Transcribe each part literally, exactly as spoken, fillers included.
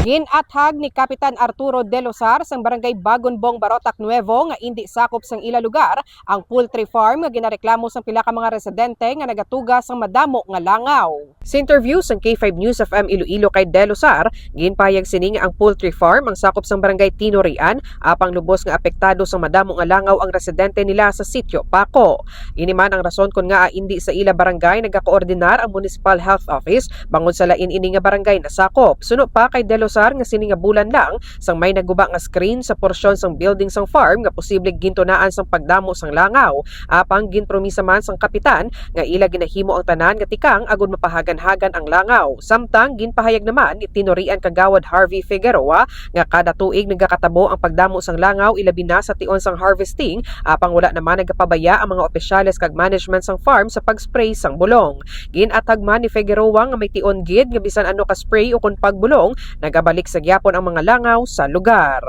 Gin-athag ni Kapitan Arturo De Losar sang Barangay Bagonbong, Barotac Nuevo, nga indi sakop sang ila lugar ang poultry farm nga ginareklamo sang pila ka mga residente nga nagatuga sang madamo nga langaw. Sa interview sang K five News F M Iloilo kay De Losar, ginpahayag sini nga ang poultry farm ang sakop sang Barangay Tinurian, apang lubos nga apektado sang madamo nga langaw ang residente nila sa Sitio Paco. Ini man ang rason kon ngaa indi sa ila barangay nagakoordinar ang Municipal Health Office bangod sa lain ini nga barangay nasakop. Suno pa kay De Losar nga sini nga bulan lang sang may naguba nga screen sa porsyon sang building sang farm nga posibleng gintunaan sang pagdamo sang langaw, apang ginpromisa man sang kapitan nga ila ginahimo ang tanan nga tikang agud mapahagan-hagan ang langaw. Samtang ginpahayag naman ni Tinurian Kagawad Harvey Figueroa nga kada tuig nagakatabo ang pagdamo sang langaw, ilabi na sa tion sang harvesting, apang wala naman nagapabaya ang mga opisyales kag management sang farm sa pag-spray sang bulong. Gin-athag man ni Figueroa nga may tion gid nga bisan ano ka spray ukon pagbulong, nagabalik sa gyapon ang mga langaw sa lugar.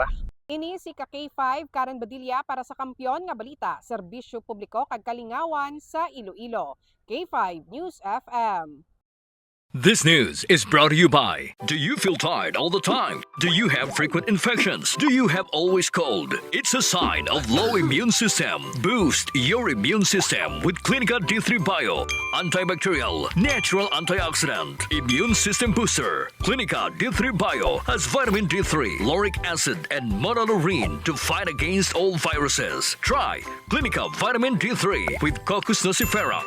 Ini si ka K five Karen Badilla para sa Kampiyon nga Balita, Serbisyo Publiko kag Kalingawan sa Iloilo. K five News F M. This news is brought to you by. Do you feel tired all the time? Do you have frequent infections? Do you have always cold? It's a sign of low immune system. Boost your immune system with Clinica D three Bio. Antibacterial, natural antioxidant, immune system booster. Clinica D three Bio has vitamin D three, lauric acid, and monolaurin to fight against all viruses. Try Clinica Vitamin D three with Cocos nucifera.